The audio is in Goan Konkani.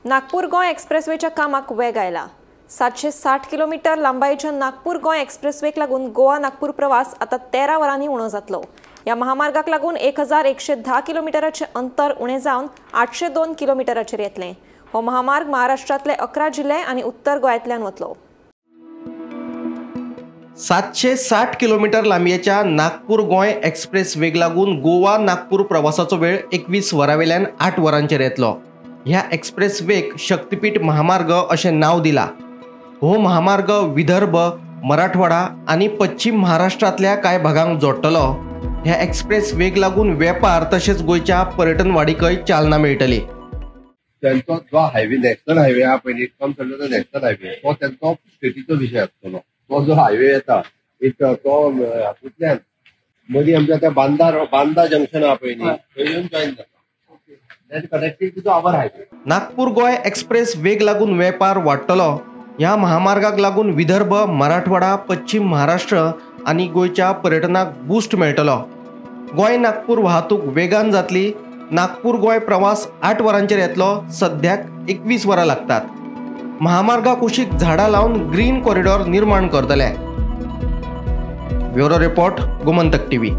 नागपूर गोंय एक्सप्रेसवेच्या कामाक वेग आयला. 760 किलोमीटर लांबायेच्या नागपूर गोंय एक्सप्रेसवेक लागून गोवा नागपूर प्रवास आतां 13 वरांनी उणो जातलो. ह्या महामार्गाक लागून 1110 किलोमिटराचें अंतर उणें जावन 802 किलोमिटराचेर येतलें. हो महामार्ग महाराष्ट्रांतले 11 जिल्हे आनी उत्तर गोंयांतल्यान वतलो. 760 किलोमीटर लांबयेच्या नागपूर गोंय एक्सप्रेसवेक लागून गोवा नागपूर प्रवासाचो वेळ 21 वरां वेल्यान 8 वरांचेर येतलो. ह्या एक्सप्रेसवेक शक्तीपीठ महामार्ग अशें नांव दिलां. हो महामार्ग विदर्भ, मराठवाडा आनी पश्चिम महाराष्ट्रांतल्या कांय भागांक जोडटलो. ह्या एक्सप्रेसवेक लागून वेपार तशेंच गोंयच्या पर्यटन वाडीकय चालना मेळटली. तेंचो जो हायवे नॅशनल हायवे आहा पळय, it comes under the national highway, तो तेंचो स्टेटीचो विशय आसतलो. तो जो हायवे येता एक तो हातूंतल्यान मदीं आमच्या त्या बांदा जंक्शन आहा पळय न्ही, थंय येवन जॉयन जाता. Connected to our highway. Nagpur Goa expressway लागून वेपार वाडटलो. ह्या महामार्गाक लागून विदर्भ, मराठवाडा, पश्चिम महाराष्ट्र आनी गोंयच्या पर्यटनाक बूस्ट मेळटलो. गोंय नागपूर वाहतूक वेगान जातली. नागपूर गोंय प्रवास 8 वरांचेर येतलो, सद्याक 21 वरां लागतात. महामार्गा कुशीक झाडां लावन ग्रीन कॉरिडॉर निर्माण करतले. Bureau report, Gomantak TV.